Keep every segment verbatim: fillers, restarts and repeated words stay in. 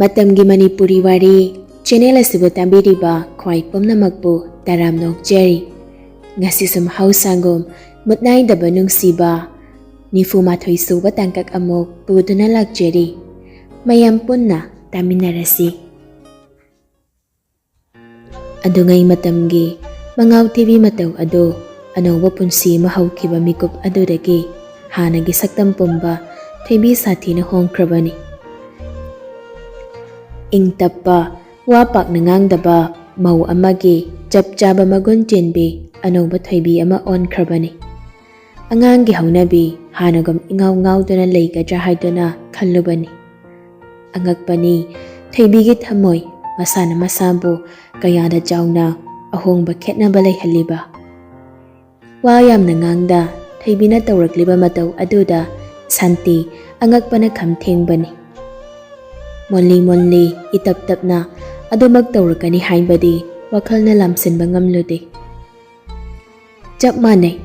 ꯃꯇꯝꯒꯤ ꯃꯅꯤꯄꯨꯔꯤ ꯋꯥꯔꯤ ꯆꯦꯅꯦꯜ ꯑꯁꯤꯕꯨ ꯇꯥꯕꯤꯔꯤꯕ ꯈ꯭ꯋꯥꯏ ꯄꯨꯝꯅꯃꯛꯄꯨ ꯇꯔꯥꯝꯅ ꯑꯣꯛꯆꯔꯤ꯫ ꯉꯁꯤꯁꯨ ꯃꯍꯧꯁꯥꯒꯨꯝ ꯃꯨꯠ ꯅꯥꯏꯗꯕ ꯅꯨꯡꯁꯤꯕ ꯅꯤꯐꯨ ꯃꯥꯊꯣꯏ ꯁꯨꯕ ꯇꯥꯡꯀꯛ ꯑꯃꯨꯛ ꯄꯨꯗꯨꯅ ꯂꯥꯛꯆꯔꯤ꯫ ꯃꯌꯥꯝ ꯄꯨꯟꯅ ꯇꯥꯃꯤꯟꯅꯔꯁꯤ꯫ ꯑꯗꯨꯉꯩ ꯃꯇꯝꯒꯤ ꯃꯉꯥꯎ ꯊꯤꯕꯤ ꯃꯇꯧ ꯑꯗꯨ ꯑꯅꯧꯕ ꯄꯨꯟꯁꯤ ꯑꯃ ꯍꯧꯈꯤꯕ ꯃꯤꯀꯨꯞ ꯑꯗꯨꯗꯒꯤ ꯍꯥꯟꯅꯒꯤ ꯁꯛꯇꯝ ꯄꯨꯝꯕ ꯊꯣꯏꯕꯤ ꯁꯥꯊꯤꯅ ꯍꯣꯡꯈ꯭ꯔꯕꯅꯤ꯫ ꯏꯪ ꯇꯞꯄ, ꯋꯥ ꯄꯥꯛꯅ ꯉꯥꯡꯗꯕ ꯃꯧ ꯑꯃꯒꯤ ꯆꯞ ꯆꯥꯕ ꯃꯒꯨꯟ ꯆꯦꯟꯕꯤ ꯑꯅꯧꯕ ꯊꯣꯏꯕꯤ ꯑꯃ ꯑꯣꯟꯈ꯭ꯔꯕꯅꯤ꯫ ꯑꯉꯥꯡꯒꯤ ꯍꯧꯅꯕꯤ ꯍꯥꯟꯅꯒꯨꯝ ꯏꯉꯥꯎ ꯉꯥꯎꯗꯨꯅ ꯂꯩꯒꯗ꯭ꯔꯥ ꯍꯥꯏꯗꯨꯅ ꯈꯜꯂꯨꯕꯅꯤ꯫ ꯑꯉꯛꯄꯅꯤ, ꯊꯣꯏꯕꯤꯒꯤ ꯊꯃꯣꯏ ꯃꯁꯥꯅ ꯃꯁꯥꯕꯨ ꯀꯌꯥꯗ ꯆꯥꯎꯅ ꯑꯍꯣꯡꯕ ꯈꯦꯠꯅꯕ ꯂꯩꯍꯜꯂꯤꯕ꯫ ꯋꯥ ꯌꯥꯝꯅ ꯉꯥꯡꯗ ꯊꯣꯏꯕꯤꯅ ꯇꯧꯔꯛꯂꯤꯕ ꯃꯇꯧ ꯑꯗꯨꯗ ꯁꯥꯟꯇꯤ ꯑꯉꯛꯄꯅ ꯈꯝ ꯊꯦꯡꯕꯅꯤ꯫ ꯃꯣꯟꯂꯤ ꯃꯣꯟꯂꯤ ꯏꯇꯞ ꯇꯞꯅ ꯑꯗꯨꯃꯛ ꯇꯧꯔꯛꯀꯅꯤ ꯍꯥꯏꯕꯗꯤ ꯋꯥꯈꯜꯅ ꯂꯥꯝꯁꯤꯟꯕ ꯉꯝꯂꯨꯗꯦ꯫ ꯆꯞ ꯃꯥꯟꯅꯩ꯫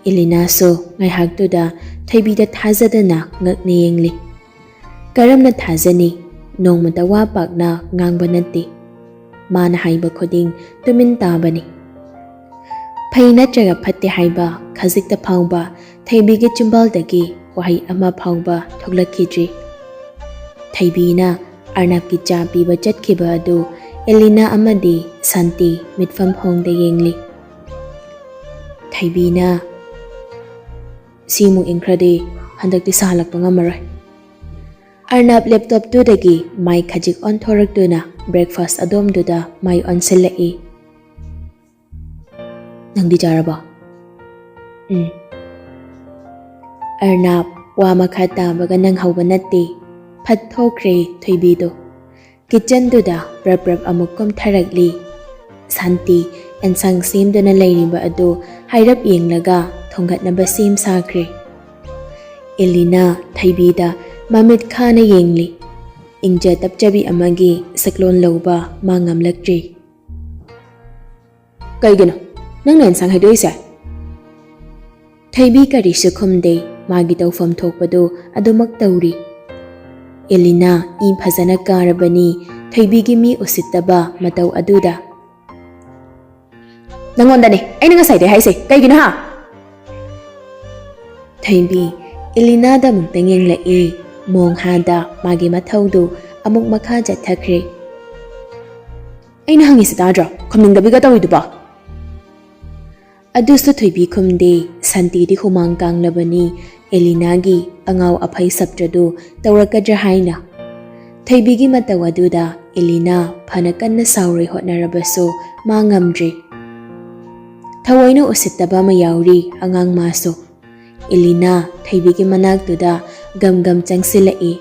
ꯏꯂꯤꯅꯥꯁꯨ ꯉꯥꯏꯍꯥꯛꯇꯨꯗ ꯊꯣꯏꯕꯤꯗ ꯊꯥꯖꯗꯅ ꯉꯛꯅ ꯌꯦꯡꯂꯤ꯫ ꯀꯔꯝꯅ ꯊꯥꯖꯅꯤ? ꯅꯣꯡꯃꯇ ꯋꯥ ꯄꯥꯛꯅ ꯉꯥꯡꯕ ꯅꯠꯇꯦ꯫ ꯃꯥꯅ ꯍꯥꯏꯕ ꯈꯨꯗꯤꯡ ꯇꯨꯃꯤꯟ ꯇꯥꯕꯅꯤ꯫ ꯐꯩ ꯅꯠꯇ꯭ꯔꯒ ꯐꯠꯇꯦ ꯍꯥꯏꯕ ꯈꯖꯤꯛꯇ ꯐꯥꯎꯕ ꯊꯣꯏꯕꯤꯒꯤ ꯆꯤꯝꯕꯥꯜꯗꯒꯤ ꯋꯥꯍꯩ ꯑꯃ ꯐꯥꯎꯕ ꯊꯣꯛꯂꯛꯈꯤꯗ꯭ꯔꯤ꯫ ꯊꯣꯏꯕꯤꯅ ꯑꯔꯅꯥꯞꯀꯤ ꯆꯥ ꯄꯤꯕ ꯆꯠꯈꯤꯕ ꯑꯗꯨ ꯑꯦꯂꯤꯅꯥ ꯑꯃꯗꯤ ꯁꯥꯟꯇꯤ ꯃꯤꯠꯐꯝ ꯍꯣꯡꯗ ꯌꯦꯡꯂꯤ꯫ ꯊꯣꯏꯕꯤꯅ, "ꯁꯤꯃꯨꯛ ꯏꯪꯈ꯭ꯔꯗꯤ ꯍꯟꯗꯛꯇꯤ ꯁꯥꯍꯜꯂꯛꯄ ꯉꯝꯃꯔꯣꯏ"꯫ ꯑꯔꯅꯥꯞ ꯂꯦꯞꯇꯣꯞꯇꯨꯗꯒꯤ ꯃꯥꯏ ꯈꯖꯤꯛ ꯑꯣꯟꯊꯣꯔꯛꯇꯨꯅ ꯕ꯭ꯔꯦꯛꯐꯥꯁ ꯑꯗꯣꯝꯗꯨꯗ ꯃꯥꯏ ꯑꯣꯟꯁꯤꯜꯂꯛꯏ꯫ "ꯅꯪꯗꯤ ꯆꯥꯔꯕꯣ?" "ꯎꯝ"꯫ ꯑꯔꯅꯥꯞ ꯋꯥ ꯃꯈꯥ ꯇꯥꯕꯒ ꯅꯪꯍꯧꯕ ꯅꯠꯇꯦ꯫ ꯐꯠ ꯊꯣꯛꯈ꯭ꯔꯦ ꯊꯣꯏꯕꯤꯗꯣ꯫ ꯀꯤꯠꯆꯟꯗꯨꯗ ꯄ꯭ꯔꯞ ꯄ꯭ꯔꯞ ꯑꯃꯨꯛ ꯀꯨꯝꯊꯔꯛꯂꯤ꯫ ꯁꯥꯟꯇꯤ ꯑꯦꯟꯁꯥꯡ ꯁꯦꯝꯗꯨꯅ ꯂꯩꯔꯤꯕ ꯑꯗꯨ ꯍꯥꯏꯔꯞ ꯌꯦꯡꯂꯒ ꯊꯣꯡꯒꯠꯅꯕ ꯁꯦꯝ ꯁꯥꯈ꯭ꯔꯦ꯫ ꯑꯦꯂꯤꯅꯥ ꯊꯣꯏꯕꯤꯗ ꯃꯃꯤꯠ ꯈꯥꯅ ꯌꯦꯡꯂꯤ꯫ ꯏꯪꯖ ꯇꯞꯆꯕꯤ ꯑꯃꯒꯤ ꯁꯛꯂꯣꯟ ꯂꯧꯕ ꯃꯥ ꯉꯝꯂꯛꯇ꯭ꯔꯤ꯫ "ꯀꯩꯒꯤꯅꯣ ꯅꯪꯅ ꯑꯦꯟꯁꯥꯡ ꯍꯩꯗꯣꯛꯏꯁꯦ?" ꯊꯣꯏꯕꯤ ꯀꯔꯤꯁꯨ ꯈꯨꯝꯗꯦ꯫ ꯃꯥꯒꯤ ꯇꯧꯐꯝ ꯊꯣꯛꯄꯗꯨ ꯑꯗꯨꯃꯛ ꯇꯧꯔꯤ꯫ ꯑꯦꯂꯤꯅꯥ ꯏ ꯐꯖꯅ ꯀꯥꯔꯕꯅꯤ ꯊꯣꯏꯕꯤꯒꯤ ꯃꯤ ꯎꯁꯤꯠꯇꯕ ꯃꯇꯧ ꯑꯗꯨꯗ꯫ "ꯅꯪꯉꯣꯟꯗꯅꯦ ꯑꯩꯅ ꯉꯁꯥꯏꯗꯩ ꯍꯥꯏꯁꯦ, ꯀꯩꯒꯤꯅꯣ ꯍꯥ?" ꯊꯣꯏꯕꯤ ꯑꯦꯂꯤꯅꯥꯗ ꯑꯃꯨꯛꯇꯪ ꯌꯦꯡꯂꯛꯏ꯫ ꯃꯣꯡꯍꯥꯗ ꯃꯥꯒꯤ ꯃꯊꯧꯗꯨ ꯑꯃꯨꯛ ꯃꯈꯥ ꯆꯠꯊꯈ꯭ꯔꯦ꯫ "ꯑꯩꯅ ꯍꯪꯉꯤꯁꯤ ꯇꯥꯗ꯭ꯔꯣ? ꯈꯨꯝꯅꯤꯡꯗꯕꯤꯒ ꯇꯧꯔꯤꯗꯨꯕꯣ?" ꯑꯗꯨꯁꯨ ꯊꯣꯏꯕꯤ ꯈꯨꯝꯗꯦ꯫ ꯁꯥꯟꯇꯤꯗꯤ ꯍꯨꯃꯥꯡ ꯀꯥꯡꯂꯕꯅꯤ ꯑꯦꯂꯤꯅꯥꯒꯤ ꯑꯉꯥꯎ ꯑꯐꯩ ꯁꯞꯇ꯭ꯔꯗꯨ ꯇꯧꯔꯛꯀꯗ꯭ꯔꯥ ꯍꯥꯏꯅ꯫ ꯊꯣꯏꯕꯤꯒꯤ ꯃꯇꯧ ꯑꯗꯨꯗ ꯑꯦꯂꯤꯅꯥ ꯐꯅ ꯀꯟꯅ ꯁꯥꯎꯔꯣꯏ ꯍꯣꯠꯅꯔꯕꯁꯨ ꯃꯥ ꯉꯝꯗ꯭ꯔꯦ꯫ ꯊꯑꯣꯏꯅ ꯎꯁꯤꯠꯇꯕ ꯑꯃ ꯌꯥꯎꯔꯤ ꯑꯉꯥꯡ ꯃꯥꯁꯨ꯫ ꯑꯦꯂꯤꯅꯥ ꯊꯣꯏꯕꯤꯒꯤ ꯃꯅꯥꯛꯇꯨꯗ ꯒꯝ ꯒꯝ ꯆꯪꯁꯤꯜꯂꯛꯏ꯫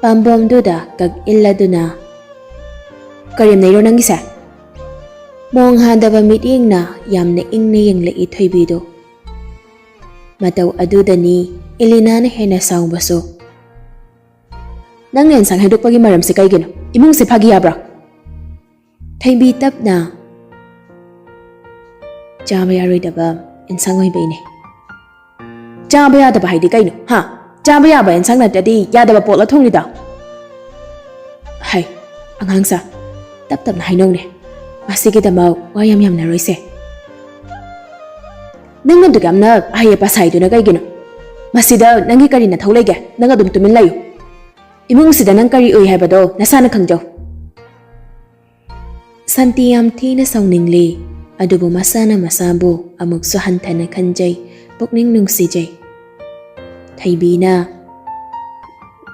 ꯄꯥꯝꯕꯣꯝꯗꯨꯗ ꯀꯛ ꯏꯜꯂꯗꯨꯅ, "ꯀꯔꯦꯝꯅꯩꯔꯣ ꯅꯪꯒꯤꯁꯦ?" ꯃꯑꯣꯡ ꯍꯥꯗꯕ ꯃꯤꯠꯌꯦꯡꯅ ꯌꯥꯝꯅ ꯏꯪꯅ ꯌꯦꯡꯂꯛꯏ ꯊꯣꯏꯕꯤꯗꯨ꯫ ꯃꯇꯧ ꯑꯗꯨꯗꯅꯤ ꯑꯦꯂꯤꯅꯥꯅ ꯍꯦꯟꯅ ꯁꯥꯎꯕꯁꯨ꯫ "ꯅꯪꯅ ꯑꯦꯟꯁꯥꯡ ꯍꯩꯗꯣꯛꯄꯒꯤ ꯃꯔꯝꯁꯦ ꯀꯩꯒꯤꯅꯣ? ꯏꯃꯨꯡꯁꯦ ꯐꯥꯒꯤ ꯌꯥꯕ꯭ꯔꯥ?" ꯊꯣꯏꯕꯤ ꯇꯞꯅ, "ꯆꯥꯕ ꯌꯥꯔꯣꯏꯗꯕ ꯑꯦꯟꯁꯥꯡ ꯑꯣꯏꯕꯩꯅꯦ꯫" "ꯆꯥꯕ ꯌꯥꯗꯕ ꯍꯥꯏꯗꯤ ꯀꯩꯅꯣ? ꯍꯥ? ꯆꯥꯕ ꯌꯥꯕ ꯑꯦꯟꯁꯥꯡ ꯅꯠꯇ꯭ꯔꯗꯤ ꯌꯥꯗꯕ ꯄꯣꯠꯂ ꯊꯣꯡꯂꯤꯗꯣ?" "ꯍꯩ, ꯑꯉꯥꯡꯁꯥ, ꯇꯞ ꯇꯞꯅ ꯍꯥꯏꯅꯧꯅꯦ꯫ ꯃꯁꯤꯒꯤꯗꯃꯛ ꯋꯥ ꯌꯥꯝ ꯌꯥꯝꯅꯔꯣꯏꯁꯦ꯫ ꯅꯪ ꯑꯗꯨꯛ ꯌꯥꯝꯅ ꯑꯍꯩ ꯑꯄꯥ ꯁꯥꯏꯗꯨꯅ ꯀꯩꯒꯤꯅꯣ? ꯃꯁꯤꯗ ꯅꯪꯒꯤ ꯀꯔꯤ ꯅꯊꯧ ꯂꯩꯒꯦ? ꯅꯪ ꯑꯗꯨꯝ ꯇꯨꯃꯤꯟ ꯂꯩꯌꯨ꯫ ꯏꯃꯨꯡꯁꯤꯗ ꯅꯪ ꯀꯔꯤ ꯎꯏ ꯍꯥꯏꯕꯗꯣ ꯅꯁꯥꯅ ꯈꯪꯖꯧ꯫" ꯁꯥꯟꯇꯤ ꯌꯥꯝ ꯊꯤꯅ ꯁꯥꯎꯅꯤꯡꯂꯤ, ꯑꯗꯨꯕꯨ ꯃꯁꯥꯅ ꯃꯁꯥꯕꯨ ꯑꯃꯨꯛꯁꯨ ꯍꯟꯊꯅ ꯈꯟꯖꯩ, ꯄꯨꯛꯅꯤꯡ ꯅꯨꯡꯁꯤꯖꯩ꯫ ꯊꯣꯏꯕꯤꯅ,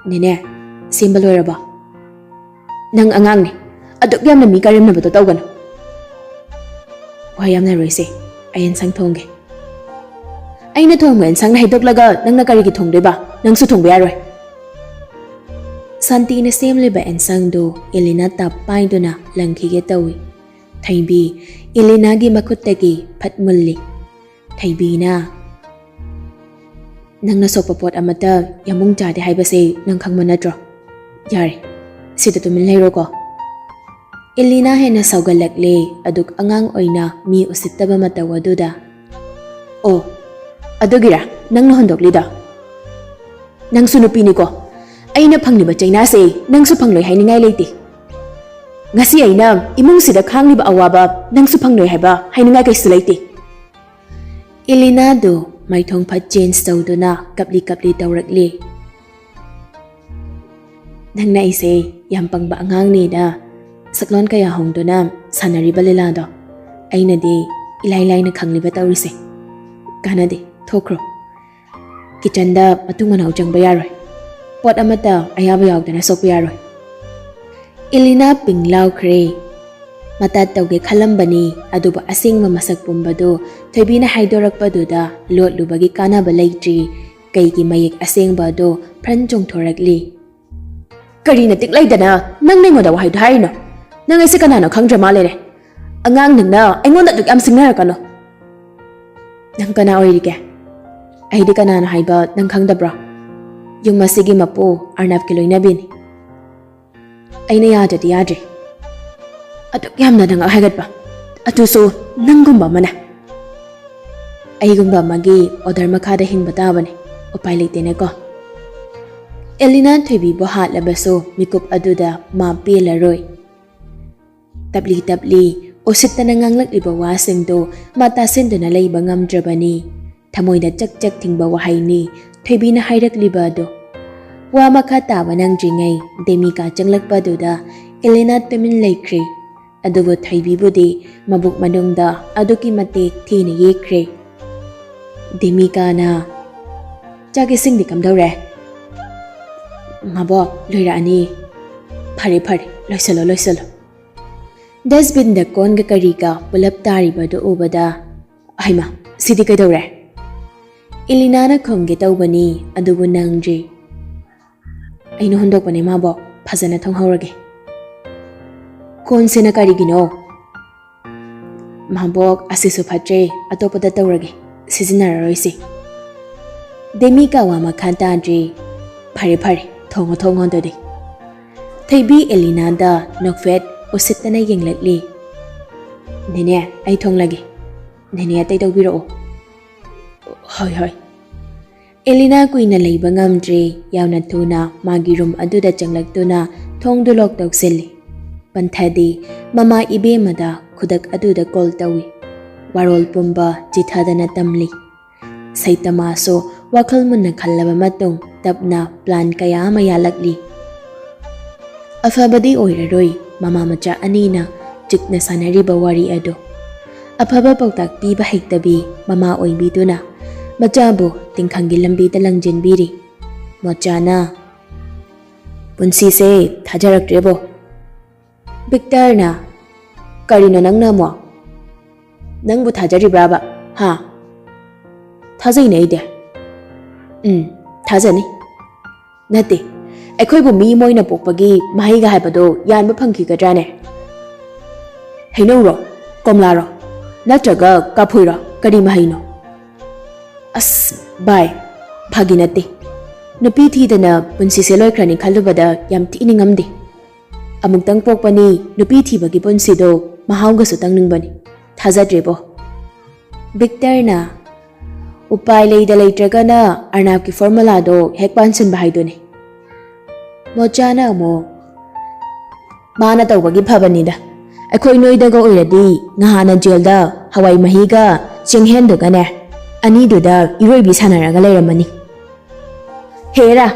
"ꯅꯦꯅꯦ, ꯁꯦꯝꯕ ꯂꯣꯏꯔꯕꯣ? ꯅꯪ ꯑꯉꯥꯡꯅꯦ, ꯑꯗꯨꯛ ꯌꯥꯝꯅ ꯃꯤ ꯀꯔꯦꯝꯅꯕꯗꯣ ꯇꯧꯒꯅꯨ꯫ ꯋꯥ ꯌꯥꯝꯅꯔꯣꯏꯁꯦ, ꯑꯩ ꯑꯦꯟꯁꯥꯡ ꯊꯣꯡꯒꯦ꯫" "ꯑꯩꯅ ꯊꯣꯡꯕ ꯑꯦꯟꯁꯥꯡꯅ ꯍꯩꯗꯣꯛꯂꯒ ꯅꯪꯅ ꯀꯔꯤꯒꯤ ꯊꯣꯡꯗꯣꯏꯕ? ꯅꯪꯁꯨ ꯊꯣꯡꯕ ꯌꯥꯔꯣꯏ꯫" ꯁꯥꯟꯇꯤꯅ ꯁꯦꯝꯂꯤꯕ ꯑꯦꯟꯁꯥꯡꯗꯨ ꯑꯦꯂꯤꯅꯥ ꯇꯞ ꯄꯥꯏꯗꯨꯅ ꯂꯪꯈꯤꯒꯦ ꯇꯧꯏ꯫ ꯊꯣꯏꯕꯤ ꯑꯦꯂꯤꯅꯥꯒꯤ ꯃꯈꯨꯠꯇꯒꯤ ꯐꯠ ꯃꯨꯜꯂꯤ꯫ ꯊꯣꯏꯕꯤꯅ, "ꯅꯪꯅ ꯁꯣꯛꯄ ꯄꯣꯠ ꯑꯃꯠꯇ ꯌꯥꯝꯕꯨꯡ ꯆꯥꯗꯦ ꯍꯥꯏꯕꯁꯦ ꯅꯪ ꯈꯪꯕ ꯅꯠꯇ꯭ꯔꯣ? ꯌꯥꯔꯦ, ꯁꯤꯗ ꯇꯨꯃꯤꯟ ꯂꯩꯔꯣꯀꯣ꯫" ꯑꯦꯂꯤꯅꯥ ꯍꯦꯟꯅ ꯁꯥꯎꯒꯠꯂꯛꯂꯦ, ꯑꯗꯨꯛ ꯑꯉꯥꯡ ꯑꯣꯏꯅ ꯃꯤ ꯎꯁꯤꯠꯇꯕ ꯃꯇꯧ ꯑꯗꯨꯗ꯫ "ꯑꯣ, ꯑꯗꯨꯒꯤꯔꯥ ꯅꯪꯅ ꯍꯨꯟꯗꯣꯛꯂꯤꯗꯣ? ꯅꯪꯁꯨ ꯅꯨꯄꯤꯅꯤꯀꯣ, ꯑꯩꯅ ꯐꯪꯂꯤꯕ ꯆꯩꯅꯥꯁꯦ ꯅꯪꯁꯨ ꯐꯪꯂꯣꯏ ꯍꯥꯏꯅꯤꯡꯉꯥꯏ ꯂꯩꯇꯦ꯫ ꯉꯁꯤ ꯑꯩꯅ ꯏꯃꯨꯡꯁꯤꯗ ꯈꯥꯡꯂꯤꯕ ꯑꯋꯥꯕ ꯅꯪꯁꯨ ꯐꯪꯂꯣꯏ ꯍꯥꯏꯕ ꯍꯥꯏꯅꯤꯡꯉꯥꯏ ꯀꯩꯁꯨ ꯂꯩꯇꯦ꯫ ꯏꯂꯤꯅꯥꯗꯨ ꯃꯥꯏꯊꯣꯡ ꯐꯠ ꯆꯦꯟꯖ ꯇꯧꯗꯨꯅ ꯀꯞꯂꯤ ꯀꯞꯂꯤ ꯇꯧꯔꯛꯂꯤ꯫ "ꯅꯪꯅ ꯑꯩꯁꯦ ꯌꯥꯝ ꯄꯪꯕ ꯑꯉꯥꯡꯅꯦꯅ ꯁꯛꯂꯣꯟ ꯀꯌꯥ ꯍꯣꯡꯗꯨꯅ ꯁꯥꯟꯅꯔꯤꯕ ꯂꯤꯂꯥꯗꯣ ꯑꯩꯅꯗꯤ ꯏꯂꯥꯏ ꯂꯥꯏꯅ ꯈꯪꯂꯤꯕ ꯇꯧꯔꯤꯁꯦ꯫ ꯀꯥꯟꯅꯗꯦ, ꯊꯣꯛꯈ꯭ꯔꯣ꯫ ꯀꯤꯆꯟꯗ ꯃꯇꯨꯡ ꯃꯅꯥꯎ ꯆꯪꯕ ꯌꯥꯔꯣꯏ꯫ ꯄꯣꯠ ꯑꯃꯠꯇ ꯑꯌꯥꯕ ꯌꯥꯎꯗꯅ ꯁꯣꯛꯄ ꯌꯥꯔꯣꯏ꯫" ꯏꯂꯤꯅꯥ ꯄꯤꯡ ꯂꯥꯎꯈ꯭ꯔꯦ꯫ ꯃꯇꯥ ꯇꯧꯒꯦ ꯈꯜꯂꯝꯕꯅꯤ, ꯑꯗꯨꯕꯨ ꯑꯁꯦꯡꯕ ꯃꯁꯛ ꯄꯨꯝꯕꯗꯨ ꯊꯣꯏꯕꯤꯅ ꯍꯥꯏꯗꯣꯔꯛꯄꯗꯨꯗ ꯂꯣꯠꯂꯨꯕꯒꯤ ꯀꯥꯟꯅꯕ ꯂꯩꯇ꯭ꯔꯤ꯫ ꯀꯩꯒꯤ ꯃꯌꯦꯛ ꯑꯁꯦꯡꯕ ꯑꯗꯨ ꯐ꯭ꯔꯟ ꯆꯣꯡꯊꯣꯔꯛꯂꯤ꯫ "ꯀꯔꯤꯅ ꯇꯤꯛ ꯂꯩꯗꯅ ꯅꯪ ꯑꯩꯉꯣꯟꯗ ꯋꯥꯍꯩꯗꯣ ꯍꯥꯏꯔꯤꯅꯣ? ꯅꯪ ꯑꯩꯁꯦ ꯀꯅꯥꯅꯣ ꯈꯪꯗ꯭ꯔ ꯃꯥꯜꯂꯦꯅꯦ꯫ ꯑꯉꯥꯡ ꯅꯪꯅ ꯑꯩꯉꯣꯟꯗ ꯑꯗꯨꯛ ꯌꯥꯝ ꯁꯤꯡꯅꯔꯛꯀꯅꯣ꯫" "ꯅꯪ ꯀꯅꯥ ꯑꯣꯏꯔꯤꯒꯦ? ꯑꯩꯗꯤ ꯀꯅꯥꯅꯣ ꯍꯥꯏꯕ ꯅꯪ ꯈꯪꯗꯕ꯭ꯔꯣ? ꯌꯨꯝ ꯑꯁꯤꯒꯤ ꯃꯄꯨ ꯑꯔꯅꯕꯀꯤ ꯂꯣꯏꯅꯕꯤꯅꯤ꯫" "ꯑꯩꯅ ꯌꯥꯗ꯭ꯔꯗꯤ ꯌꯥꯗ꯭ꯔꯦ꯫ ꯑꯗꯨꯛ ꯌꯥꯝꯅ ꯅꯪ ꯍꯥꯏꯒꯠꯄ, ꯑꯗꯨꯁꯨ ꯅꯪꯒꯨꯝꯕ ꯑꯃꯅ꯫ ꯑꯩꯒꯨꯝꯕ ꯑꯃꯒꯤ ꯑꯣꯔꯗꯔ ꯃꯈꯥꯗ ꯍꯤꯡꯕ ꯇꯥꯕꯅꯦ꯫ ꯎꯄꯥꯏ ꯂꯩꯇꯦꯅꯦꯀꯣ꯫" ꯑꯦꯂꯤꯅꯥ ꯊꯣꯏꯕꯤꯕꯨ ꯍꯥꯠꯂꯕꯁꯨ ꯃꯤꯀꯨꯞ ꯑꯗꯨꯗ ꯃꯥ ꯄꯦꯜꯂꯔꯣꯏ꯫ ꯇꯞꯂꯤ ꯇꯞꯂꯤ ꯎꯁꯤꯠꯇꯅ ꯉꯥꯡꯂꯛꯂꯤꯕ ꯋꯥꯁꯤꯡꯗꯨ ꯃꯥ ꯇꯥꯁꯤꯟꯗꯨꯅ ꯂꯩꯕ ꯉꯝꯗ꯭ꯔꯕꯅꯤ꯫ ꯊꯃꯣꯏꯗ ꯆꯛ ꯆꯛ ꯊꯤꯡꯕ ꯋꯥꯍꯩꯅꯤ ꯊꯣꯏꯕꯤꯅ ꯍꯥꯏꯔꯛꯂꯤꯕ ꯑꯗꯨ꯫ ꯋꯥ ꯃꯈꯥ ꯇꯥꯕ ꯅꯪꯗ꯭ꯔꯤꯉꯩ ꯗꯦꯃꯤꯀꯥ ꯆꯪꯂꯛꯄ ꯑꯗꯨꯗ ꯑꯦꯂꯦꯅꯥ ꯇꯨꯃꯤꯟ ꯂꯩꯈ꯭ꯔꯦ꯫ ꯑꯗꯨꯕꯨ ꯊꯣꯏꯕꯤꯕꯨꯗꯤ ꯃꯕꯨꯛ ꯃꯅꯨꯡꯗ ꯑꯗꯨꯛꯀꯤ ꯃꯇꯤꯛ ꯊꯤꯅ ꯌꯦꯛꯈ꯭ꯔꯦ꯫ ꯗꯦꯃꯤꯀꯥꯅ, "ꯆꯥꯛ ꯏꯁꯤꯡꯗꯤ ꯀꯝꯗꯧꯔꯦ?" "ꯃꯥꯕꯣꯛ, ꯂꯣꯏꯔꯛꯑꯅꯤ꯫" "ꯐꯔꯦ ꯐꯔꯦ, ꯂꯣꯏꯁꯜꯂꯣ ꯂꯣꯏꯁꯜꯂꯣ꯫" ꯗꯁꯕꯤꯟꯗ ꯀꯣꯟꯒ ꯀꯔꯤꯒ ꯄꯨꯂꯞ ꯇꯥꯔꯤꯕꯗꯨ ꯎꯕꯗ, "ꯍꯩꯃꯥ, ꯁꯤꯗꯤ ꯀꯩꯗꯧꯔꯦ?" ꯏꯂꯤꯅꯥꯅ ꯈꯨꯝꯒꯦ ꯇꯧꯕꯅꯤ, ꯑꯗꯨꯕꯨ ꯅꯪꯗ꯭ꯔꯤ꯫ "ꯑꯩꯅ ꯍꯨꯟꯗꯣꯛꯄꯅꯦ ꯃꯥꯕꯣꯛ, ꯐꯖꯅ ꯊꯣꯡꯍꯧꯔꯒꯦ꯫" "ꯀꯣꯟꯁꯤꯅ ꯀꯔꯤꯒꯤꯅꯣ?" "ꯃꯥꯕꯣꯛ, ꯑꯁꯤꯁꯨ ꯐꯠꯇ꯭ꯔꯦ, ꯑꯇꯣꯞꯄꯗ ꯇꯧꯔꯒꯦ, ꯁꯤꯖꯤꯟꯅꯔꯔꯣꯏꯁꯤ꯫" ꯗꯦꯃꯤꯀꯥ ꯋꯥ ꯃꯈꯥ ꯇꯥꯗ꯭ꯔꯦ꯫ "ꯐꯔꯦ ꯐꯔꯦ, ꯊꯣꯡꯉꯣ ꯊꯣꯡꯉꯣ ꯑꯗꯨꯗꯤ꯫" ꯊꯣꯏꯕꯤ ꯑꯦꯂꯤꯅꯥꯗ ꯅꯣꯛꯐꯦꯠ ꯎꯁꯤꯠꯇꯅ ꯌꯦꯡꯂꯛꯂꯤ꯫ "ꯅꯦꯅꯦ, ꯑꯩ ꯊꯣꯡꯂꯒꯦ꯫ ꯅꯦꯅꯦ ꯑꯇꯩ ꯇꯧꯕꯤꯔꯛꯑꯣ꯫" "ꯍꯣꯏ ꯍꯣꯏ꯫" ꯑꯦꯂꯤꯅꯥ ꯀꯨꯏꯅ ꯂꯩꯕ ꯉꯝꯗ꯭ꯔꯦ꯫ ꯌꯥꯝꯅ ꯊꯨꯅ ꯃꯥꯒꯤ ꯔꯨꯝ ꯑꯗꯨꯗ ꯆꯪꯂꯛꯇꯨꯅ ꯊꯣꯡꯗꯨ ꯂꯣꯛ ꯇꯧꯁꯤꯜꯂꯤ꯫ ꯄꯟꯊꯗꯤ ꯃꯃꯥ ꯏꯕꯦꯝꯃꯗ ꯈꯨꯗꯛ ꯑꯗꯨꯗ ꯀꯣꯜ ꯇꯧꯏ꯫ ꯋꯥꯔꯣꯜ ꯄꯨꯝꯕ ꯆꯤꯊꯗꯅ ꯇꯝꯂꯤ꯫ ꯁꯩꯇꯃꯥꯁꯨ ꯋꯥꯈꯜ ꯃꯨꯟꯅ ꯈꯜꯂꯕ ꯃꯇꯨꯡ ꯇꯞꯅ ꯄ꯭ꯂꯥꯟ ꯀꯌꯥ ꯑꯃ ꯌꯥꯜꯂꯛꯂꯤ꯫ ꯑꯐꯕꯗꯤ ꯑꯣꯏꯔꯔꯣꯏ ꯃꯃꯥ ꯃꯆꯥ ꯑꯅꯤꯅ ꯆꯤꯛꯅ ꯁꯥꯟꯅꯔꯤꯕ ꯋꯥꯔꯤ ꯑꯗꯨ꯫ ꯑꯐꯕ ꯄꯥꯎꯇꯥꯛ ꯄꯤꯕ ꯍꯩꯇꯕꯤ ꯃꯃꯥ ꯑꯣꯏꯕꯤꯗꯨꯅ ꯃꯆꯥꯕꯨ ꯇꯤꯡꯈꯪꯒꯤ ꯂꯝꯕꯤꯗ ꯂꯪꯖꯤꯟꯕꯤꯔꯤ꯫ ꯃꯣꯆꯥꯅ, "ꯄꯨꯟꯁꯤꯁꯦ ꯊꯥꯖꯔꯛꯇ꯭ꯔꯦꯕꯣ꯫" ꯚꯤꯛꯇꯔꯅ, "ꯀꯔꯤꯅꯣ ꯅꯪꯅ ꯑꯃꯨꯛ? ꯅꯪꯕꯨ ꯊꯥꯖꯔꯤꯕ꯭ꯔꯥꯕ? ꯍꯥ? ꯊꯥꯖꯩꯅꯦ ꯑꯩꯗꯤ꯫" "ꯎꯝ, ꯊꯥꯖꯅꯤ꯫ ꯅꯠꯇꯦ, ꯑꯩꯈꯣꯏꯕꯨ ꯃꯤ ꯃꯣꯏꯅ ꯄꯣꯛꯄꯒꯤ ꯃꯍꯩꯒ ꯍꯥꯏꯕꯗꯣ ꯌꯥꯟꯕ ꯐꯪꯈꯤꯒꯗ꯭ꯔꯥꯅꯦ? ꯍꯩꯅꯧꯔꯣ? ꯀꯣꯝꯂꯥꯔꯣ? ꯅꯠꯇ꯭ꯔꯒ ꯀꯥꯐꯣꯏꯔꯣ? ꯀꯔꯤ ꯃꯍꯩꯅꯣ?" "ꯑꯁ, ꯚꯥꯏ, ꯐꯥꯒꯤ ꯅꯠꯇꯦ꯫ ꯅꯨꯄꯤ ꯊꯤꯗꯅ ꯄꯨꯟꯁꯤꯁꯦ ꯂꯣꯏꯈ꯭ꯔꯅꯤ ꯈꯜꯂꯨꯕꯗ ꯌꯥꯝ ꯊꯤ ꯅꯤꯡꯉꯝꯗꯦ꯫ ꯑꯃꯨꯛꯇꯪ ꯄꯣꯛꯄꯅꯤ, ꯅꯨꯄꯤ ꯊꯤꯕꯒꯤ ꯄꯨꯟꯁꯤꯗꯣ ꯃꯍꯥꯎꯒꯁꯨ ꯇꯪꯅꯤꯡꯕꯅꯤ꯫ ꯊꯥꯖꯗ꯭ꯔꯦꯕꯣ꯫" ꯚꯤꯛꯇꯔꯅ, "ꯎꯄꯥꯏ ꯂꯩꯗ ꯂꯩꯇ꯭ꯔꯒꯅ ꯑꯔꯅꯥꯞꯀꯤ ꯐꯣꯔꯃꯨꯂꯥꯗꯣ ꯍꯦꯛ ꯄꯥꯟꯁꯤꯟꯕ ꯍꯥꯏꯗꯨꯅꯤ꯫" ꯃꯣꯆꯥꯅ ꯑꯃꯨꯛ, "ꯃꯥꯅ ꯇꯧꯕꯒꯤ ꯐꯕꯅꯤꯗ꯫ ꯑꯩꯈꯣꯏ ꯅꯣꯏꯗꯒ ꯑꯣꯏꯔꯗꯤ ꯉꯍꯥꯟꯅ ꯖꯦꯜꯗ ꯍꯋꯥꯏ ꯃꯍꯤꯒ ꯆꯦꯡꯍꯦꯟꯗꯨꯒꯅꯦ, ꯑꯅꯤꯗꯨꯗ ꯏꯔꯣꯏꯕꯤ ꯁꯥꯟꯅꯔꯒ ꯂꯩꯔꯝꯃꯅꯤ꯫" "ꯍꯦꯔꯥ,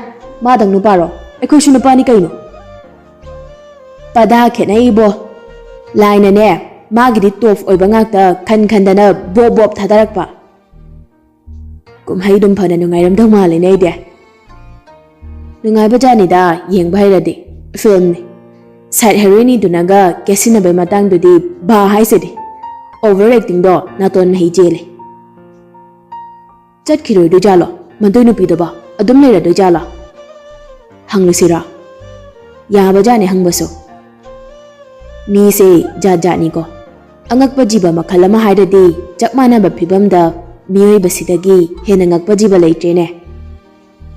ꯃꯥꯗꯪ ꯅꯨꯄꯥꯔꯣ? ꯑꯩꯈꯣꯏꯁꯨ ꯅꯨꯄꯥꯅꯤ ꯀꯩꯅꯣ꯫" "ꯄꯗꯥ ꯈꯦꯠꯅꯩꯕꯣ꯫ ꯂꯥꯏꯅꯅꯦ, ꯃꯥꯒꯤꯗꯤ ꯇꯣꯞ ꯑꯣꯏꯕ ꯉꯥꯛꯇ ꯈꯟ ꯈꯟꯗꯅ ꯕꯣꯞ ꯕꯣꯞ ꯊꯥꯗꯔꯛꯄ꯫" "ꯀꯨꯝꯍꯩꯗꯨꯝ ꯐꯅ ꯅꯨꯡꯉꯥꯏꯔꯝꯗꯧ ꯃꯥꯜꯂꯦꯅꯦ ꯑꯩꯗꯤ꯫" "ꯅꯨꯡꯉꯥꯏꯕꯖꯥꯠꯅꯤꯗ, ꯌꯦꯡꯕ ꯍꯩꯔꯗꯤ꯫ ꯐꯤꯜꯝꯅꯤ꯫ ꯁꯥꯏꯠ ꯍꯦꯔꯣꯏꯅꯤꯗꯨꯅꯒ ꯀꯦꯁꯤꯟꯅꯕꯩ ꯃꯇꯥꯡꯗꯨꯗꯤ ꯕꯥ ꯍꯥꯏꯁꯤꯗꯤ꯫ ꯑꯣꯚꯔ ꯑꯦꯛꯇꯤꯡꯗꯣ ꯅꯥꯇꯣꯟ ꯃꯍꯤ ꯆꯦꯜꯂꯦ꯫" "ꯆꯠꯈꯤꯔꯣꯏꯗꯣꯏꯖꯥꯠꯂꯣ ꯃꯗꯨ ꯅꯨꯄꯤꯗꯨꯕꯣ? ꯑꯗꯨꯝ ꯂꯩꯔꯗꯣꯏꯖꯥꯠꯂꯣ? ꯍꯪꯂꯨꯁꯤꯔꯣ? ꯌꯥꯕꯖꯥꯠꯅꯤ ꯍꯪꯕꯁꯨ꯫ ꯃꯤꯁꯦ ꯖꯥꯠ ꯖꯥꯠꯅꯤꯀꯣ꯫ ꯑꯉꯛꯄ ꯖꯤꯕ ꯃꯈꯜ ꯑꯃ ꯍꯥꯏꯔꯗꯤ ꯆꯞ ꯃꯥꯟꯅꯕ ꯐꯤꯕꯝꯗ ꯃꯤꯑꯣꯏꯕꯁꯤꯗꯒꯤ ꯍꯦꯟꯅ ꯉꯛꯄ ꯖꯤꯕ ꯂꯩꯇ꯭ꯔꯦꯅꯦ꯫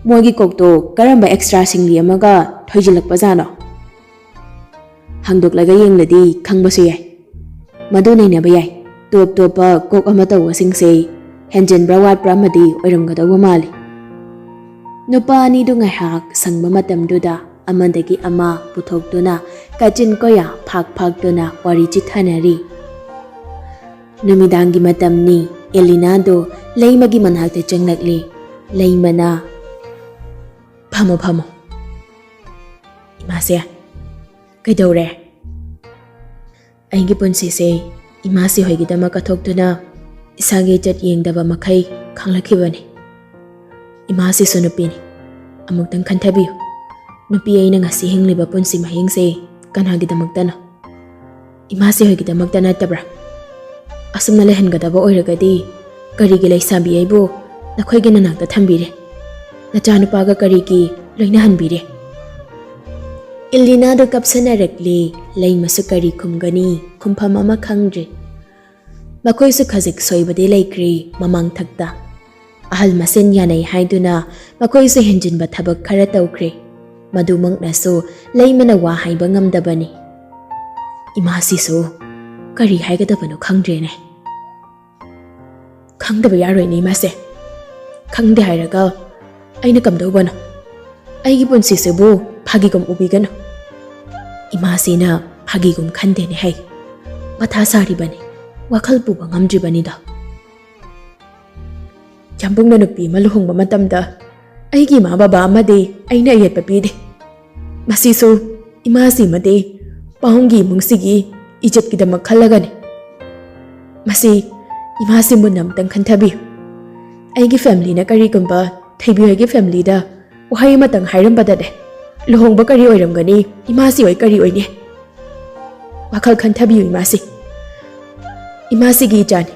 ꯃꯣꯏꯒꯤ ꯀꯣꯛꯇꯣ ꯀꯔꯝꯕ ꯑꯦꯛꯁꯇ꯭ꯔꯥ ꯁꯤꯡꯂꯤ ꯑꯃꯒ ꯊꯣꯏꯖꯤꯜꯂꯛꯄꯖꯥꯠꯅꯣ? ꯍꯥꯡꯗꯣꯛꯂꯒ ꯌꯦꯡꯂꯗꯤ ꯈꯪꯕꯁꯨ ꯌꯥꯏ꯫ ꯃꯗꯨ ꯅꯩꯅꯕ ꯌꯥꯏ꯫ ꯇꯣꯞ ꯇꯣꯞꯄ ꯀꯣꯛ ꯑꯃ ꯇꯧꯕꯁꯤꯡꯁꯦ ꯍꯦꯟꯖꯤꯟꯕ꯭ꯔꯥ ꯋꯥꯠꯄ꯭ꯔꯥ ꯑꯃꯗꯤ ꯑꯣꯏꯔꯝꯒꯗꯧꯕ ꯃꯥꯜꯂꯤ꯫ ꯅꯨꯄꯥ ꯑꯅꯤꯗꯨ ꯉꯥꯏꯍꯥꯛ ꯁꯪꯕ ꯃꯇꯝꯗꯨꯗ ꯑꯃꯗꯒꯤ ꯑꯃ ꯄꯨꯊꯣꯛꯇꯨꯅ ꯀꯥꯆꯤꯟ ꯀꯣꯌꯥ ꯐꯥꯛ ꯐꯥꯛꯇꯨꯅ ꯋꯥꯔꯤ ꯆꯤꯊꯅꯔꯤ꯫ ꯅꯨꯃꯤꯗꯥꯡꯒꯤ ꯃꯇꯝꯅꯤ꯫ ꯑꯦꯂꯤꯅꯥꯗꯨ ꯂꯩꯃꯒꯤ ꯃꯅꯥꯛꯇ ꯆꯪꯂꯛꯂꯤ꯫ ꯂꯩꯃꯅ, "ꯐꯝꯃꯣ, ꯐꯝꯃꯣ꯫ ꯏꯃꯥꯁꯦ, ꯀꯩꯗꯧꯔꯦ?" "ꯑꯩꯒꯤ ꯄꯨꯟꯁꯤꯁꯦ ꯏꯃꯥꯁꯤ ꯍꯣꯏꯒꯤꯗꯃꯛ ꯀꯠꯊꯣꯛꯇꯨꯅ ꯏꯁꯥꯒꯤ ꯏꯖꯠ ꯌꯦꯡꯗꯕ ꯃꯈꯩ ꯈꯪꯂꯛꯈꯤꯕꯅꯤ꯫ ꯏꯃꯥꯁꯤꯁꯨ ꯅꯨꯄꯤꯅꯤ꯫ ꯑꯃꯨꯛꯇꯪ ꯈꯟꯊꯕꯤꯌꯨ꯫ ꯅꯨꯄꯤ ꯑꯩꯅ ꯉꯁꯤ ꯍꯤꯡꯂꯤꯕ ꯄꯨꯟꯁꯤ ꯃꯍꯤꯡꯁꯦ ꯀꯅꯥꯒꯤꯗꯃꯛꯇꯅꯣ? ꯏꯃꯥꯁꯤ ꯍꯣꯏꯒꯤꯗꯃꯛꯇ ꯅꯠꯇꯕ꯭ꯔꯥ? ꯑꯁꯨꯝꯅ ꯂꯩꯍꯟꯒꯗꯕ ꯑꯣꯏꯔꯒꯗꯤ ꯀꯔꯤꯒꯤ ꯂꯩꯁꯥꯕꯤ ꯑꯩꯕꯨ ꯅꯈꯣꯏꯒꯤ ꯅꯅꯥꯛꯇ ꯊꯝꯕꯤꯔꯦ? ꯅꯆꯥꯅꯨꯄꯥꯒ ꯀꯔꯤꯒꯤ ꯂꯣꯏꯅꯍꯟꯕꯤꯔꯦ?" ꯏꯂꯤꯅꯥꯗꯨ ꯀꯞꯁꯟꯅꯔꯛꯂꯤ꯫ ꯂꯩꯃꯁꯨ ꯀꯔꯤ ꯈꯨꯝꯒꯅꯤ? ꯈꯨꯝꯐꯝ ꯑꯃ ꯈꯪꯗ꯭ꯔꯦ꯫ ꯃꯈꯣꯏꯁꯨ ꯈꯖꯤꯛ ꯁꯣꯏꯕꯗꯤ ꯂꯩꯈ꯭ꯔꯦ ꯃꯃꯥꯡꯊꯛꯇ꯫ ꯑꯍꯜ ꯃꯁꯦꯟ ꯌꯥꯅꯩ ꯍꯥꯏꯗꯨꯅ ꯃꯈꯣꯏꯁꯨ ꯍꯦꯟꯖꯤꯟꯕ ꯊꯕꯛ ꯈꯔ ꯇꯧꯈ꯭ꯔꯦ꯫ ꯃꯗꯨꯃꯛꯅꯁꯨ ꯂꯩꯃꯅ ꯋꯥ ꯍꯥꯏꯕ ꯉꯝꯗꯕꯅꯤ꯫ "ꯏꯃꯥꯁꯤꯁꯨ ꯀꯔꯤ ꯍꯥꯏꯒꯗꯕꯅꯣ ꯈꯪꯗ꯭ꯔꯦꯅꯦ꯫ ꯈꯪꯗꯕ ꯌꯥꯔꯣꯏꯅꯦ ꯏꯃꯥꯁꯦ꯫ ꯈꯪꯗꯦ ꯍꯥꯏꯔꯒ ꯑꯩꯅ ꯀꯝꯗꯧꯕꯅꯣ? ꯑꯩꯒꯤ ꯄꯨꯟꯁꯤꯁꯤꯕꯨ ꯐꯥꯒꯤꯒꯨꯝ ꯎꯕꯤꯒꯅꯨ꯫ ꯏꯃꯥꯁꯤꯅ ꯐꯥꯒꯤꯒꯨꯝ ꯈꯟꯗꯦꯅꯦ ꯍꯩ꯫ ꯃꯊꯥ ꯁꯥꯔꯤꯕꯅꯤ, ꯋꯥꯈꯜ ꯄꯨꯕ ꯉꯝꯗ꯭ꯔꯤꯕꯅꯤꯗꯣ꯫ ꯌꯥꯝꯕꯨꯡꯅ ꯅꯨꯄꯤ ꯑꯃ ꯂꯨꯍꯣꯡꯕ ꯃꯇꯝꯗ ꯑꯩꯒꯤ ꯏꯃꯥ ꯕꯕꯥ ꯑꯃꯗꯤ ꯑꯩꯅ ꯑꯌꯦꯠꯄ ꯄꯤꯗꯦ꯫ ꯃꯁꯤꯁꯨ ꯏꯃꯥꯁꯤꯃꯗꯤ ꯄꯥꯎꯡꯒꯤ ꯏꯃꯨꯡꯁꯤꯒꯤ ꯏꯖꯠꯀꯤꯗꯃꯛ ꯈꯜꯂꯒꯅꯤ꯫ ꯃꯁꯤ ꯏꯃꯥꯁꯤ ꯃꯨꯟꯅ ꯑꯃꯨꯛꯇꯪ ꯈꯟꯊꯕꯤꯌꯨ꯫ ꯑꯩꯒꯤ ꯐꯦꯃꯤꯂꯤꯅ ꯀꯔꯤꯒꯨꯝꯕ ꯊꯣꯏꯕꯤ ꯍꯣꯏꯒꯤ ꯐꯦꯃꯤꯂꯤꯗ ꯋꯥꯍꯩ ꯑꯃꯇꯪ ꯍꯥꯏꯔꯝꯕꯗꯅꯦ, ꯂꯨꯍꯣꯡꯕ ꯀꯔꯤ ꯑꯣꯏꯔꯝꯒꯅꯤ, ꯏꯃꯥꯁꯤ ꯍꯣꯏ ꯀꯔꯤ ꯑꯣꯏꯅꯤ? ꯋꯥꯈꯜ ꯈꯟꯊꯕꯤꯌꯨ ꯏꯃꯥꯁꯤ꯫ ꯏꯃꯥꯁꯤꯒꯤ ꯏꯆꯥꯅꯤ꯫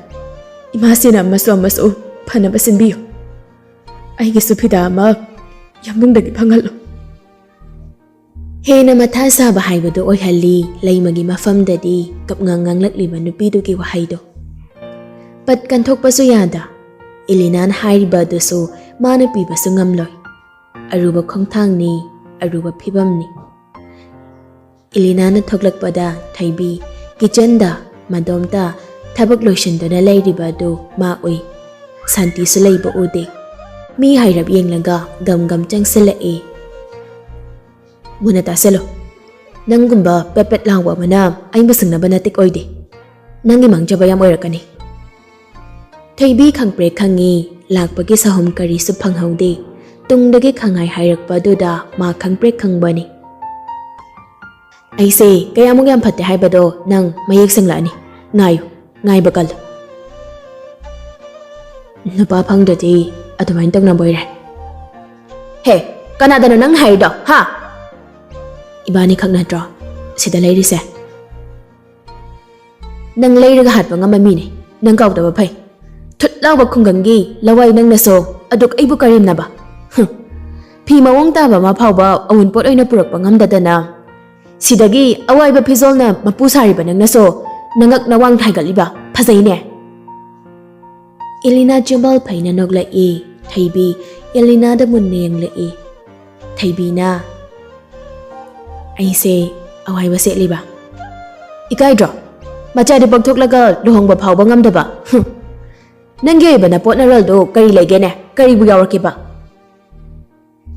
ꯏꯃꯥꯁꯤꯅ ꯑꯃꯁꯨ ꯑꯃꯁꯨ ꯐꯅꯕ ꯁꯤꯟꯕꯤꯌꯨ꯫ ꯑꯩꯒꯤꯁꯨ ꯐꯤꯗꯥ ꯑꯃ ꯌꯥꯝꯕꯨꯡꯗꯒꯤ ꯐꯪꯍꯜꯂꯨ꯫" ꯍꯦꯟꯅ ꯃꯊꯥ ꯁꯥꯕ ꯍꯥꯏꯕꯗꯨ ꯑꯣꯏꯍꯜꯂꯤ ꯂꯩꯃꯒꯤ ꯃꯐꯝꯗꯗꯤ ꯀꯞꯉꯥꯡ ꯉꯥꯡꯂꯛꯂꯤꯕ ꯅꯨꯄꯤꯗꯨꯒꯤ ꯋꯥꯍꯩꯗꯣ꯫ ꯄꯠ ꯀꯟꯊꯣꯛꯄꯁꯨ ꯌꯥꯗ꯫ ꯏꯂꯤꯅꯥꯅ ꯍꯥꯏꯔꯤꯕ ꯑꯗꯨꯁꯨ ꯃꯥꯅ ꯄꯤꯕꯁꯨ ꯉꯝꯂꯣꯏ꯫ ꯑꯔꯨꯕ ꯈꯣꯡꯊꯥꯡꯅꯤ, ꯑꯔꯨꯕ ꯐꯤꯕꯝꯅꯤ꯫ ꯏꯂꯤꯅꯥꯅ ꯊꯣꯛꯂꯛꯄꯗ ꯊꯣꯏꯕꯤ ꯀꯤꯆꯟꯗ ꯃꯗꯣꯝꯇ ꯊꯕꯛ ꯂꯣꯏꯁꯤꯟꯗꯨꯅ ꯂꯩꯔꯤꯕ ꯑꯗꯨ ꯃꯥ ꯎꯏ꯫ ꯁꯥꯟꯇꯤꯁꯨ ꯂꯩꯕ ꯎꯗꯦ꯫ ꯃꯤ ꯍꯥꯏꯔꯞ ꯌꯦꯡꯂꯒ ꯒꯝ ꯒꯝ ꯆꯪꯁꯤꯜꯂꯛꯏ꯫ ꯃꯨꯟꯅ ꯇꯥꯁꯤꯜꯂꯨ꯫ ꯅꯪꯒꯨꯝꯕ ꯄꯦꯠ ꯄꯦꯠ ꯂꯥꯎꯕ ꯑꯃꯅ ꯑꯩꯕꯨ ꯁꯤꯡꯅꯕ ꯅꯇꯤꯛ ꯑꯣꯏꯗꯦ꯫ ꯅꯪꯒꯤ ꯃꯥꯡꯖꯕ ꯌꯥꯝ ꯑꯣꯏꯔꯛꯀꯅꯤ꯫ ꯊꯣꯏꯕꯤ ꯈꯪꯄ꯭ꯔꯦꯛ ꯈꯪꯉꯤ, ꯂꯥꯛꯄꯒꯤ ꯁꯍꯨꯝ ꯀꯔꯤꯁꯨ ꯐꯪꯍꯧꯗꯦ꯫ ꯇꯨꯡꯗꯒꯤ ꯈꯪꯍꯥꯏ ꯍꯥꯏꯔꯛꯄ ꯑꯗꯨꯗ ꯃꯥ ꯈꯪꯄ꯭ꯔꯦꯛ ꯈꯪꯕꯅꯤ꯫ ꯑꯩꯁꯦ ꯀꯌꯥꯃꯨꯛ ꯌꯥꯝ ꯐꯠꯇꯦ ꯍꯥꯏꯕꯗꯣ ꯅꯪ ꯃꯌꯦꯛ ꯁꯦꯡꯂꯛꯑꯅꯤ꯫ ꯉꯥꯏꯌꯨ, ꯉꯥꯏꯕ ꯀꯜꯂꯨ꯫ ꯅꯨꯄꯥ ꯐꯪꯗ꯭ꯔꯗꯤ ꯑꯗꯨꯃꯥꯏꯅ ꯇꯧꯅꯕ ꯑꯣꯏꯔꯦ꯫ ꯍꯦ, ꯀꯅꯥꯗꯅꯣ ꯅꯪ ꯍꯥꯏꯔꯤꯗꯣ, ꯍꯥ? ꯏꯕꯥꯅꯤꯈꯛ ꯅꯠꯇ꯭ꯔꯣ ꯁꯤꯗ ꯂꯩꯔꯤꯁꯦ? ꯅꯪ ꯂꯩꯔꯒ ꯍꯥꯠꯄ ꯉꯝꯕ ꯃꯤꯅꯤ꯫ ꯅꯪ ꯀꯥꯎꯗꯕ ꯐꯩ꯫ ꯊꯨꯠ ꯂꯥꯎꯕ ꯈꯨꯡꯒꯪꯒꯤ ꯂꯋꯥꯏ ꯅꯪꯅꯁꯨ ꯑꯗꯨꯛ ꯑꯩꯕꯨ ꯀꯔꯦꯝꯅꯕ꯫ ꯍꯨꯝ꯫ ꯐꯤ ꯃꯑꯣꯡ ꯇꯥꯕ ꯑꯃ ꯐꯥꯎꯕ ꯑꯎꯟꯄꯣꯠ ꯑꯣꯏꯅ ꯄꯨꯔꯛꯄ ꯉꯝꯗꯗꯅ꯫ ꯁꯤꯗꯒꯤ ꯑꯋꯥꯏꯕ ꯐꯤꯖꯣꯜꯅ ꯃꯄꯨ ꯁꯥꯔꯤꯕ ꯅꯪꯅꯁꯨ ꯅꯉꯛ ꯅꯋꯥꯡ ꯊꯥꯡꯒꯠꯂꯤꯕ ꯐꯖꯩꯅꯦ꯫ ꯏꯂꯤꯅꯥ ꯆꯤꯝꯕꯥꯜ ꯐꯩꯅ ꯅꯣꯛꯂꯛꯏ꯫ ꯊꯩꯕꯤ ꯏꯂꯤꯅꯥꯗ ꯃꯨꯟꯅ ꯌꯦꯡꯂꯛꯏ꯫ ꯊꯩꯕꯤꯅ, "ꯑꯩꯁꯦ ꯑꯋꯥꯏꯕ ꯁꯦꯠꯂꯤꯕ? ꯏꯀꯥꯏꯗ꯭ꯔꯣ? ꯃꯆꯥꯗꯤ ꯄꯣꯛꯊꯣꯛꯂꯒ ꯂꯨꯍꯣꯡꯕ ꯐꯥꯎꯕ ꯉꯝꯗꯕ꯫ ꯍꯨꯝ꯫ ꯅꯪꯒꯤ ꯑꯣꯏꯕ ꯅꯄꯣꯠ ꯅꯔꯣꯜꯗꯨ ꯀꯔꯤ ꯂꯩꯒꯦꯅꯦ? ꯀꯔꯤꯕꯨ ꯌꯥꯎꯔꯛꯀꯦꯕ?"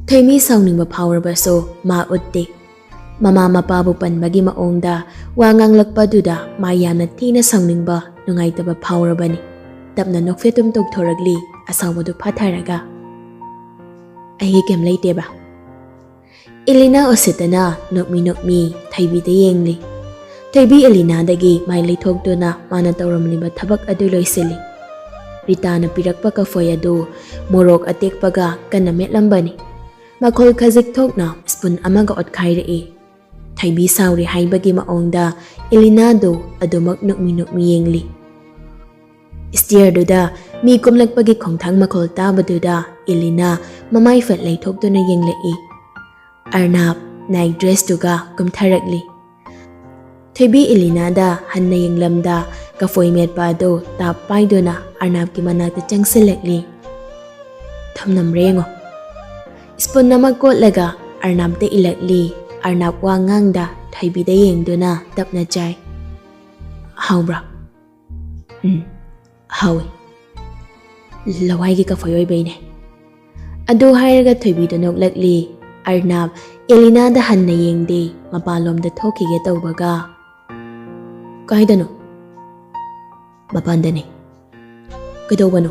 ꯊꯣꯏꯃꯤ ꯁꯥꯎꯅꯤꯡꯕ ꯐꯥꯎꯔꯕꯁꯨ ꯃꯥ ꯎꯠꯇꯦ꯫ ꯃꯃꯥ ꯃꯄꯥꯕꯨ ꯄꯟꯕꯒꯤ ꯃꯑꯣꯡꯗ ꯋꯥ ꯉꯥꯡꯂꯛꯄꯗꯨꯗ ꯃꯥ ꯌꯥꯝꯅ ꯊꯤꯅ ꯁꯥꯎꯅꯤꯡꯕ, ꯅꯨꯡꯉꯥꯏꯇꯕ ꯐꯥꯎꯔꯕꯅꯤ꯫ ꯇꯞꯅ ꯅꯣꯛꯐꯦꯠ ꯑꯗꯨꯝ ꯇꯧꯊꯣꯔꯛꯂꯤ, ꯑꯁꯥꯎꯕꯗꯨ ꯐꯥꯊꯔꯒ꯫ "ꯑꯩꯒꯤ ꯀꯩꯝ ꯂꯩꯇꯦꯕ꯫" ꯏꯂꯤꯅꯥ ꯎꯁꯤꯠꯇꯅ ꯅꯣꯛꯃꯤ ꯅꯣꯛꯃꯤ ꯊꯩꯕꯤꯗ ꯌꯦꯡꯂꯤ꯫ ꯊꯩꯕꯤ ꯏꯂꯤꯅꯥꯗꯒꯤ ꯃꯥꯏ ꯂꯩꯊꯣꯛꯇꯨꯅ ꯃꯥꯅ ꯇꯧꯔꯝꯂꯤꯕ ꯊꯕꯛ ꯑꯗꯨ ꯂꯣꯏꯁꯤꯜꯂꯤ꯫ ꯔꯤꯇꯥꯅ ꯄꯤꯔꯛꯄ ꯀꯐꯣꯏ ꯑꯗꯨ ꯃꯣꯔꯣꯛ ꯑꯇꯦꯛꯄꯒ ꯀꯟꯅ ꯃꯦꯠꯂꯝꯕꯅꯤ꯫ ꯃꯈꯣꯜ ꯈꯖꯤꯛ ꯊꯣꯛꯅ ꯁ꯭ꯄꯨꯟ ꯑꯃꯒ ꯑꯣꯠꯈꯥꯏꯔꯛꯏ꯫ ꯊꯩꯕꯤ ꯁꯥꯎꯔꯤ ꯍꯥꯏꯕꯒꯤ ꯃꯑꯣꯡꯗ ꯏꯂꯤꯅꯥꯗꯨ ꯑꯗꯨꯃꯛ ꯅꯣꯛꯃꯤ ꯅꯣꯛꯃꯤ ꯌꯦꯡꯂꯤ꯫ ꯁ꯭ꯇꯤꯌꯔꯗꯨꯗ ꯃꯤ ꯀꯨꯝꯂꯛꯄꯒꯤ ꯈꯣꯡꯊꯥꯡ ꯃꯈꯣꯜ ꯇꯥꯕꯗꯨꯗ ꯏꯂꯤꯅꯥ ꯃꯃꯥꯏ ꯐꯠ ꯂꯩꯊꯣꯛꯇꯨꯅ ꯌꯦꯡꯂꯛꯏ꯫ ꯑꯔꯅꯥꯞ ꯅꯥꯏꯠ ꯗ꯭ꯔꯦꯁꯇꯨꯒ ꯀꯨꯝꯊꯔꯛꯂꯤ꯫ ꯊꯣꯏꯕꯤ ꯏꯂꯤꯅꯥꯗ ꯍꯟꯅ ꯌꯦꯡꯂꯝꯗ ꯀꯐꯣꯏ ꯃꯦꯠꯄ ꯑꯗꯨ ꯇꯥꯞ ꯄꯥꯏꯗꯨꯅ ꯑꯔꯅꯥꯞꯀꯤ ꯃꯅꯥꯛꯇ ꯆꯪꯁꯤꯜꯂꯛꯂꯤ꯫ "ꯊꯝꯂꯝꯕ꯭ꯔꯥ ꯌꯦꯡꯉꯣ꯫" ꯁ꯭ꯄꯨꯟ ꯑꯃ ꯀꯣꯠꯂꯒ ꯑꯔꯅꯥꯞꯇ ꯏꯜꯂꯛꯂꯤ꯫ ꯑꯔꯅꯥꯞ ꯋꯥ ꯉꯥꯡꯗ ꯊꯣꯏꯕꯤꯗ ꯌꯦꯡꯗꯨꯅ ꯇꯞꯅ ꯆꯥꯏ꯫ "ꯍꯥꯎꯕ꯭ꯔꯥ?" "ꯎꯝ, ꯍꯥꯎꯏ꯫ ꯂꯋꯥꯏꯒꯤ ꯀꯐꯣꯏ ꯑꯣꯏꯕꯩꯅꯦ꯫" ꯑꯗꯨ ꯍꯥꯏꯔꯒ ꯊꯣꯏꯕꯤꯗꯣ ꯅꯣꯛꯂꯛꯂꯤ꯫ ꯑꯔꯅꯥꯕ ꯑꯦꯂꯤꯅꯥꯗ ꯍꯟꯅ ꯌꯦꯡꯗꯦ, ꯃꯄꯥꯟꯂꯣꯝꯗ ꯊꯣꯛꯈꯤꯒꯦ ꯇꯧꯕꯒ, "ꯀꯥꯏꯗꯅꯣ?" "ꯃꯄꯥꯟꯗꯅꯦ꯫" "ꯀꯩꯗꯧꯕꯅꯣ?"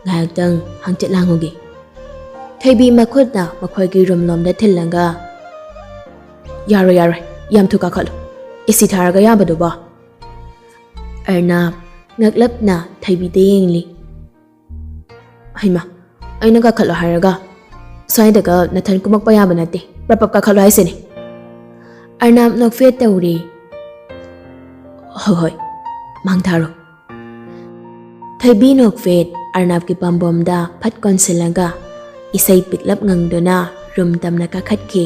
"ꯉꯥꯏꯍꯥꯛꯇꯪ ꯍꯪꯆꯤꯠ ꯂꯥꯡꯉꯨꯒꯦ꯫" ꯊꯣꯏꯕꯤ ꯃꯈꯨꯠꯅ ꯃꯈꯣꯏꯒꯤ ꯔꯨꯝꯂꯣꯝꯗ ꯊꯤꯜꯂꯒ, "ꯌꯥꯔꯣꯏ, ꯌꯥꯔꯣꯏ, ꯌꯥꯝ ꯊꯨ ꯀꯥꯈꯠꯂꯨ꯫ ꯑꯦꯁꯤ ꯊꯥꯔꯒ ꯌꯥꯕꯗꯨꯕꯣ?" ꯑꯔꯅꯥꯕ ꯉꯛꯂꯞꯅ ꯊꯣꯏꯕꯤꯗ ꯌꯦꯡꯂꯤ꯫ "ꯍꯩꯃꯥ, ꯑꯩꯅ ꯀꯥꯈꯠꯂꯣ ꯍꯥꯏꯔꯒ? ꯁ꯭ꯋꯥꯏꯗꯒ ꯅꯊꯟ ꯀꯨꯝꯃꯛꯄ ꯌꯥꯕ ꯅꯠꯇꯦ, ꯄ꯭ꯔꯞ ꯄ꯭ꯔꯞ ꯀꯥꯈꯠꯂꯣ ꯍꯥꯏꯁꯤꯅꯦ꯫" ꯑꯔꯅꯥꯕ ꯅꯣꯛꯐꯦꯠ ꯇꯧꯔꯤ꯫ "ꯍꯣꯏ ꯍꯣꯏ, ꯃꯥꯡ ꯊꯥꯔꯣ꯫" ꯊꯣꯏꯕꯤ ꯅꯣꯛꯐꯦꯠ ꯑꯔꯅꯥꯕꯀꯤ ꯄꯥꯝꯕꯣꯝꯗ ꯐꯠ ꯀꯣꯟꯁꯤꯜꯂꯒ ꯏꯁꯩ ꯄꯤꯛꯂꯞ ꯉꯪꯗꯨꯅ ꯔꯨꯝ ꯇꯝꯅ ꯀꯥꯈꯠꯈꯤ꯫